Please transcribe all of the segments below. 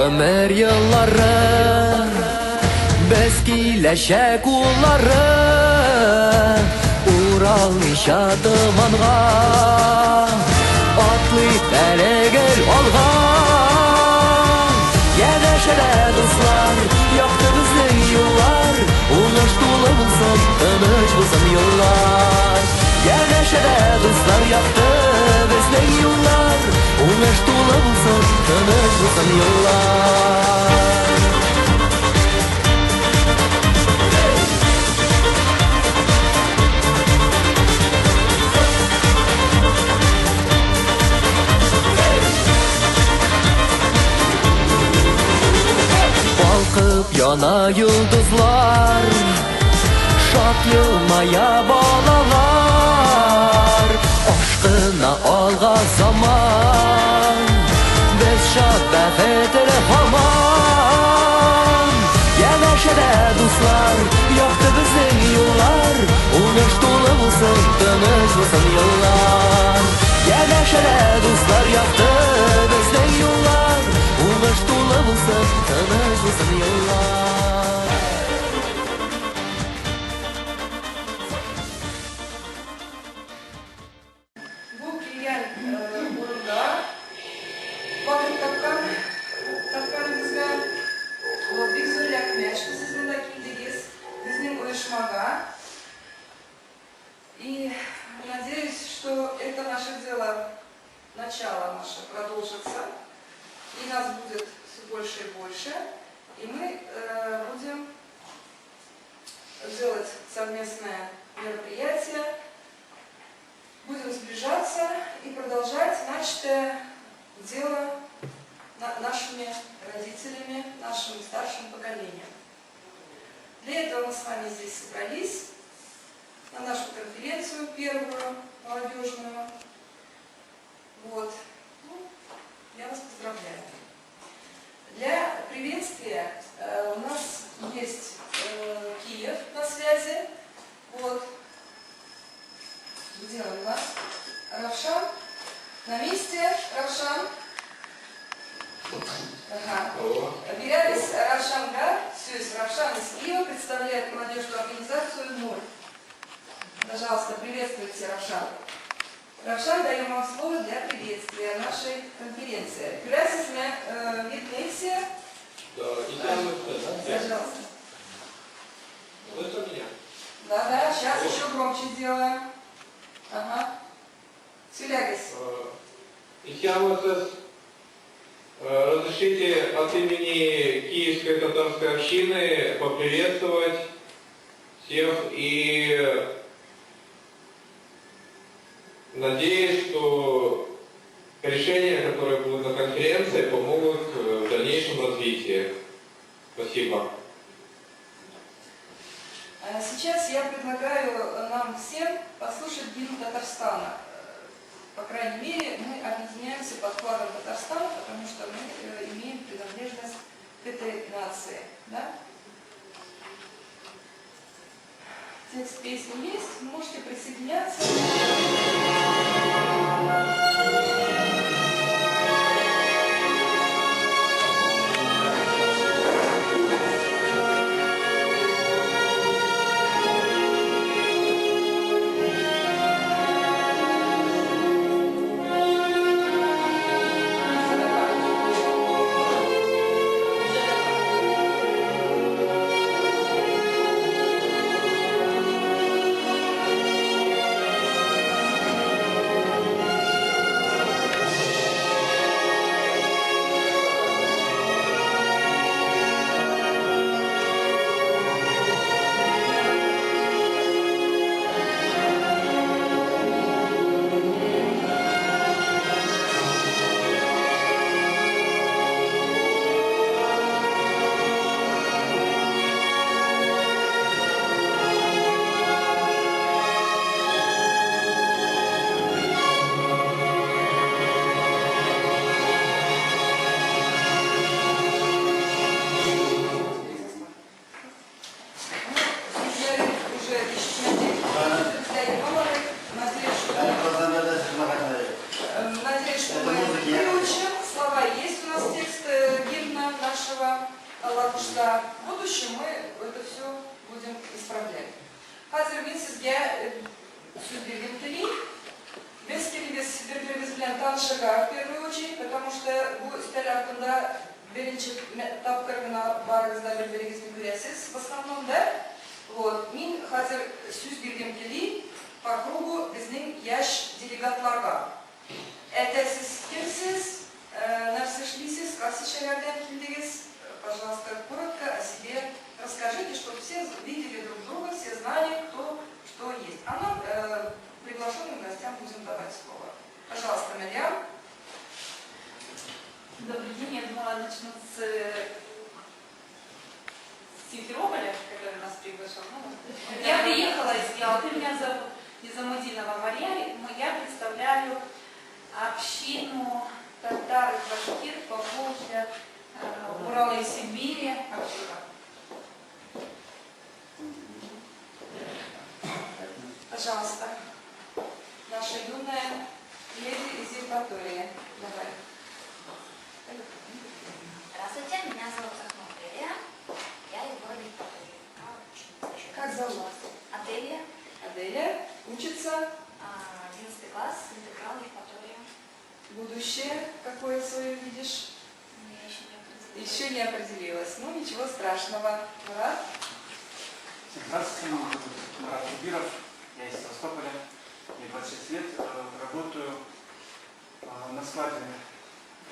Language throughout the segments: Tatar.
Гомер еллары, без киләчәк уллары, уралмыйча томанга, атлыйк әле гел алга. Янәшәдә дуслар, якты безнең юллар, уңыш тулы булсын, тыныч булсын юллар. Янәшәдә дуслар, якты безнең юллар, уңыш тулы булсын, тыныч булсын юллар. Балкып яна йолдызлар, шат елмая балалар, ашкына алга заман, без шат бәхетле һаман. Янәшәдә дуслар, якты безнең юллар, уңыш тулы булсын, тыныч булсын юллар. Янәшәдә дуслар, якты безнең юллар, уңыш тулы булсын, тыныч булсын юллар. Бу килгән урында вакыт тапкан тапканыгызга вот бик зур рәхмәт, что сез монда килдегез, безнең оешмага. И надеюсь, что это наше дело, начало наше продолжится, и нас будет все больше и больше, и мы будем делать совместное мероприятие, будем сближаться и продолжать начатое дело нашими родителями, нашим старшим поколением. Для этого мы с вами здесь собрались на нашу конференцию первую, молодежную. Вот. Ну, я вас поздравляю. Для приветствия у нас есть Киев на связи. Вот. Где он у нас? Равшан? На месте? Равшан? Ага. Бирәбез Равшанга сүз. Равшан из Киева представляет молодежную организацию «Нур». Пожалуйста, приветствуйте, Равшан. Равшан, даем вам слово для приветствия нашей конференции. Күрәсезме, Витнесия? Да, исәнмесез. Пожалуйста. Слышно меня? Да, сейчас еще громче сделаем. Ага. Сөйләгез. Исәнмесез. Разрешите от имени Киевской татарской общины поприветствовать всех и надеюсь, что решения, которые будут на конференции, помогут в дальнейшем развитии. Спасибо. А сейчас я предлагаю нам всем послушать гимн Татарстана. По крайней мере, мы объединяемся под флагом Татарстана, потому что мы имеем принадлежность к этой нации. Да? Текст песни есть, можете присоединяться. Потому что в будущем мы это все будем исправлять. Хәзер мин сезгә сүз биргем килә. Без килдек бер-беребез белән танышырга в первую очередь, потому что бу өстәл артында беренче тапкыр гына барыгыз да бер-берегезне күрәсез, в основном, да? Вот, мин хәзер сүз биргем килә по кругу безнең яшь делегатларга. Әтә сез кемсез, нәрсә эшлисез, кайсы шәһәрдән килдегез? Пожалуйста, коротко о себе расскажите, чтобы все видели друг друга, все знали, кто что есть. А нам, приглашенным гостям, будем давать слово. Пожалуйста, Марьям. Добрый день. Я думала, начну с Симферополя, который нас приглашал. Ну, я приехала из Ялты, меня зовут Низамудинова Марья. Я представляю общину татар и башкир Поволжья, Урала и Сибири. Община. Пожалуйста, наша юная леди из Евпатории. Давай. Здравствуйте, меня зовут Ахмат Аделия. Я из города Евпатории. Как зовут? Аделия. Аделия учится? 11 класс, интеграл Евпатория. Будущее какое свое видишь? Я еще не определилась. Еще не определилась. Ну, ничего страшного. Мурат? Здравствуйте, меня зовут Мурат Кубиров. Я из Севастополя. Мне 26 лет. Работаю на складе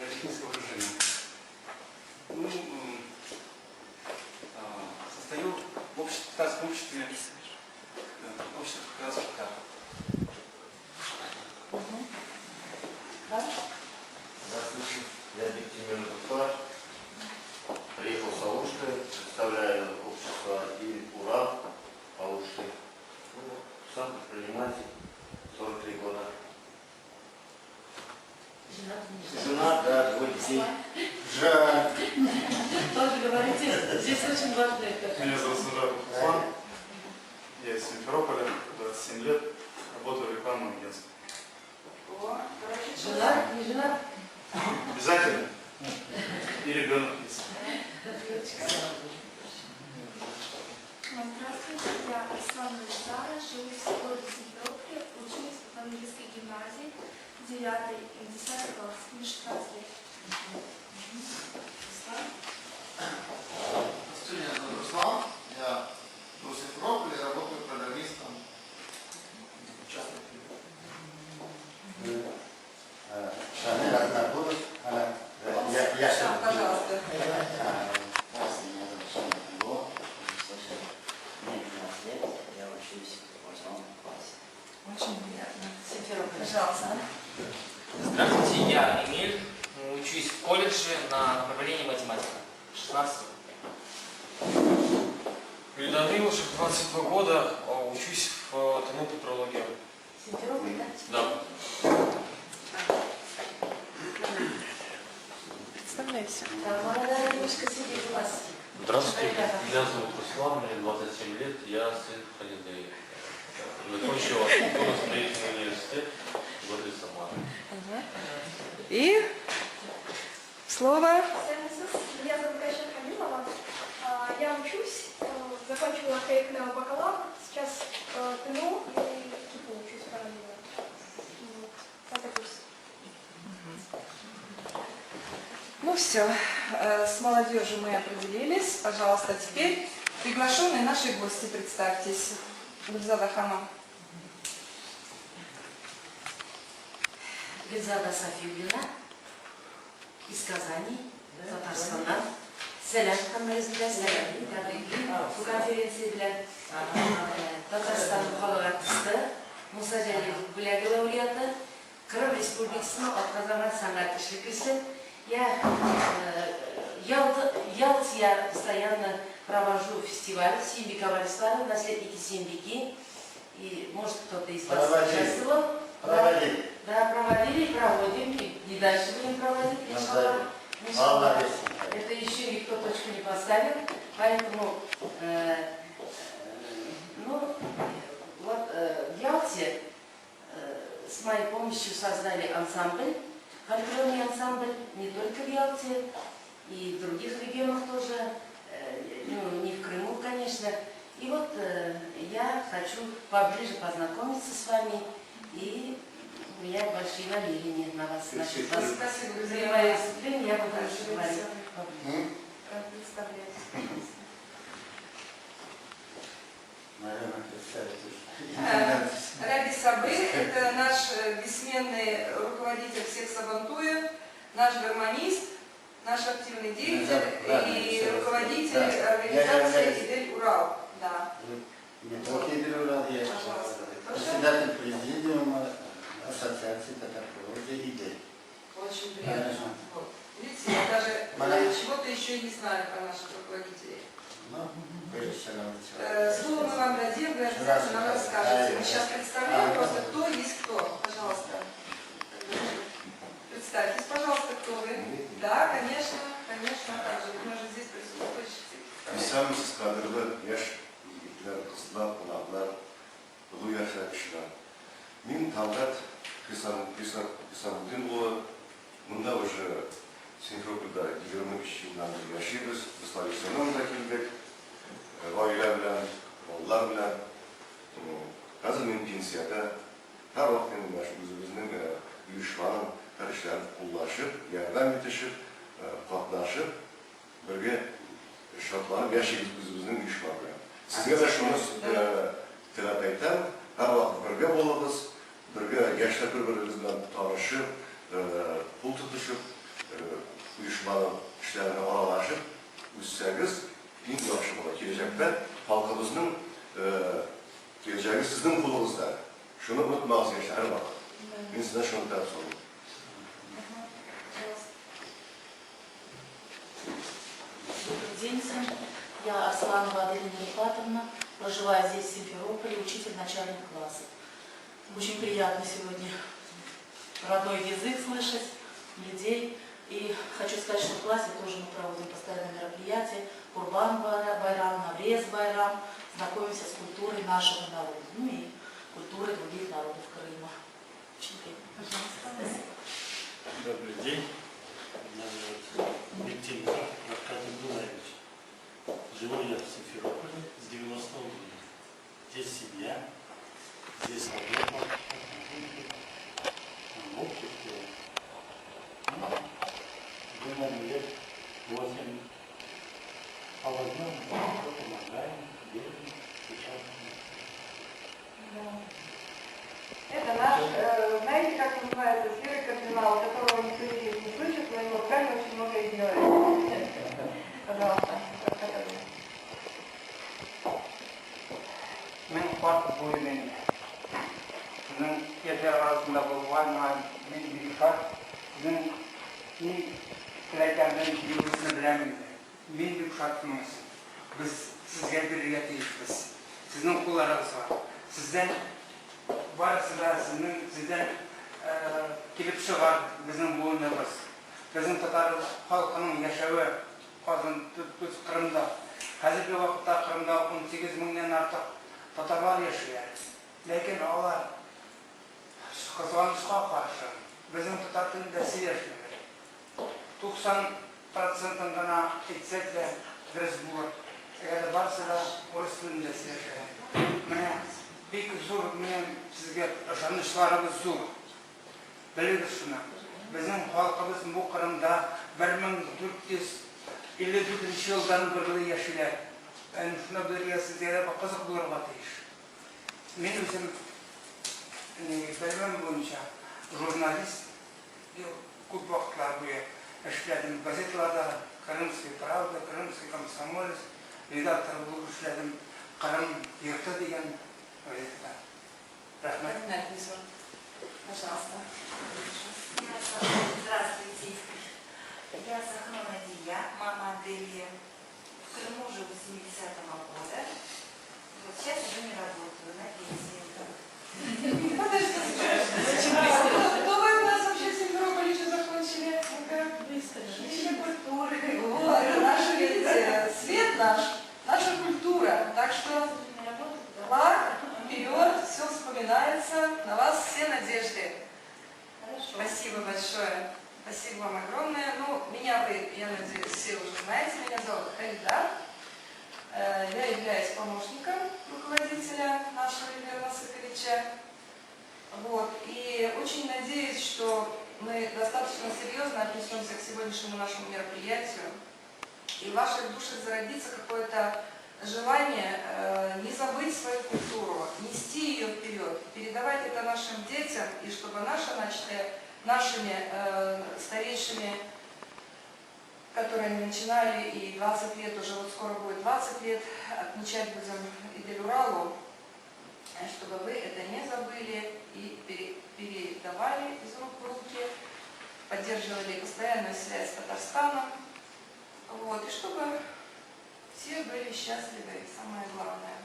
радиотехнического вооружения. Ну, состою в обществе, татарском обществе, общество татарских татар. Здравствуйте, я Бектимир Мухтар, приехал с Алушты, представляю общество и Урал Алушты. Ну, сам предприниматель, 43 года. Жена, да, двое детей. Жаль. Тоже говорите, здесь очень важно это. Меня зовут Сунжар Руслан, я из Симферополя, 27 лет, работаю в рекламном агентстве. О, хорошо. Жена, не жена? Обязательно. И ребенок есть. Здравствуйте, я Арслан Зара, живу в городе Симферополе, учусь в английской гимназии, 9 и 10 класс, мне 16 лет. Здравствуйте, меня зовут Руслан, я живу в Симферополе, работаю программистом в частной фирме. Шамиль Ахмадулов, я Шам, пожалуйста. Здравствуйте, меня зовут Шамиль Ахмадулов, мне 15 лет, я учусь в 8 классе. Очень приятно. Симферополь. Пожалуйста. Здравствуйте, я Эмиль, учусь в колледже на направлении математика. 16 лет. Ильдар Илышев, 22 года, учусь в ТНУ петрологии. Симферополь, да? Да. Представляйся. Да, молодая девушка сидит у вас. Здравствуйте, меня зовут Руслан, мне 27 лет, я сын Халиды. Закончил архитектурно-строительный университет в городе Самара. Ага. И слово. Меня зовут Кайша Хамилова. Я учусь, закончила проектного бакалавра, сейчас ТНУ и КИПУ учусь параллельно. Вот, пятый курс. Ну все, с молодежью мы определились. Пожалуйста, теперь приглашенные наши гости, представьтесь. Гульзада ханым. Гульзада Сафиуллина из Казани, Татарстаннан. Сәлам һәммәгезгә, сәлам. Тәбриклим. Бу конференция белән Татарстан халык артисты Муса Җәлил бүләге лауреаты, Кырым Республикасының атказанган сәнгать эшлеклесе. Я Ялте я постоянно провожу фестиваль Сөембикә варислары, наследники Сөембики. И, может, кто-то из вас Проводили. участвовал. Проводили. Да, проводили, проводим, и дальше будем проводить, иншаллах. Иншаллах. Молодец. Это еще никто точку не поставил, поэтому, ну, вот в Ялте с моей помощью создали ансамбль, фольклорный ансамбль, не только в Ялте, и в других регионах тоже. Хочу поближе познакомиться с вами, и у меня большие намерения на вас. Значит, вас Спасибо, за выступление я буду говорить поближе. Представляйтесь, пожалуйста. Наверное, представить. Раби Сабыр – это наш бессменный руководитель всех Сабантуев, наш гармонист, наш активный деятель и руководитель организации «Идель Урал». Да. Не только «Идель Урал», я председатель президиума Ассоциации татар «Идель». Очень приятно. Вот. Видите, я даже чего-то еще и не знаю про наших руководителей. Слово мы вам дадим, вы обязательно нам расскажете. Мы сейчас представляем просто, кто есть кто. Пожалуйста. Представьтесь, пожалуйста, кто вы. Да, конечно, конечно, также. Мы же здесь присутствующие. Исәнмесез, кадерле яшь егетләр, кызлар, кунаклар, олы яшьтәге кешеләр. Мин Талгат Хисамутдин улы, монда уже Симферопольдә 23 елдан бирле яшибез. Без традиционно монда килдек. Гаилә белән, балалар белән. Хәзер мин пенсиядә. Һәрвакыт инде менә шул үзебезнең оешманың һәр эшләрен куллашып, ярдәм итешеп, катнашып, бергә шатланып яшибез үзебезнең оешма белән. Сезгә дә шуны теләп әйтәм, һәрвакыт бергә булыгыз, бергә яшьләр бер-берегез белән танышып, кул тотышып, оешманың эшләренә аралашып үссәгез, иң яхшы була. Киләчәктә халкыбызның киләчәге сезнең кулыгызда. Шуны онытмагыз, яшьләр, һәрвакыт. Мин сездән шуны таләп сорыйм. Добрый день всем. Я Арсланова Аделина Рифатовна, проживаю здесь, в Симферополе, учитель начальных классов. Очень приятно сегодня родной язык слышать, людей. И хочу сказать, что в классе тоже мы проводим постоянно мероприятия. Курбан Байрам, Наврез Байрам. Знакомимся с культурой нашего народа, ну и культурой других народов Крыма. Очень приятно. Пожалуйста. Добрый день. Меня зовут Бектимир Аркадий Абдулаевич. Живу я в Симферополе с 90-го года. Здесь семья, здесь работа, в обществе. Ну, думаю, лет 8. По возможности помогаем, верим, сейчас. Да. Это наш, знаете, как называется, серый кардинал, которого никто не видит, не слышит, но его руками очень многое делает. Пожалуйста. Мин карт булыйм инде. Сезнең яшьләр арасында булуга миңа мин бик шат. Сезнең ни теләкләрне бирүегезне беләм инде. Мин бик шат шуның өчен. Без сезгә бирергә тиешбез. Сезнең кулларыгызга. Сездән барысы да сезнең сездән килеп чыгар безнең буыныбыз. Безнең татар халкының яшәве Казан без Кырымда. Хәзерге вакытта Кырымда 18 меңнән артык татарлар яшиләр. Ләкин алар, кызганычка каршы, безнең татар телендә сөйләшмиләр. 90 процентын гына әйтсәк дә дөрес булыр. Әгәр дә барысы да урыс телендә сөйләшәләр. Менә бик зур минем сезгә ышанычларыбыз зур. Белегез шуны, безнең халкыбыз бу Кырымда 1454 нче елдан бирле яшиләр. Әнә шуны белергә сезгә дә кызык булырга тиеш. Мин үзем белемем буенча журналист, күп вакытлар буе эшләдем газеталарда, Крымская правда, Крымский комсомолец, редактор булып эшләдем Кырым йорты дигән газетада. Рәхмәт. Пожалуйста. Здравствуйте. Я Сахнова Дия, мама Аделии. В Крыму живу с 70-го года. Вот сейчас уже не работаю, на пенсии. Подождите. Кто вы у нас вообще в Симферополе еще закончили? Ну-ка. Высшая культуры. Вот, это наша, видите, свет наш, наша культура. Так что флаг вперед, все вспоминается. На вас все надежды. Хорошо. Спасибо большое. Спасибо вам огромное. Ну, меня вы, я надеюсь, все уже знаете. Меня зовут Халида. Я являюсь помощником руководителя нашего төшә. Вот. И очень надеюсь, что мы достаточно серьезно отнесемся к сегодняшнему нашему мероприятию, и в ваших душах зародится какое-то желание не забыть свою культуру, нести ее вперед, передавать это нашим детям, и чтобы наша начатая нашими старейшими, которые они начинали, и 20 лет, уже вот скоро будет 20 лет, отмечать будем Идель-Уралу, чтобы вы это не забыли и передавали из рук в руки, поддерживали постоянную связь с Татарстаном, вот, и чтобы все были счастливы, самое главное.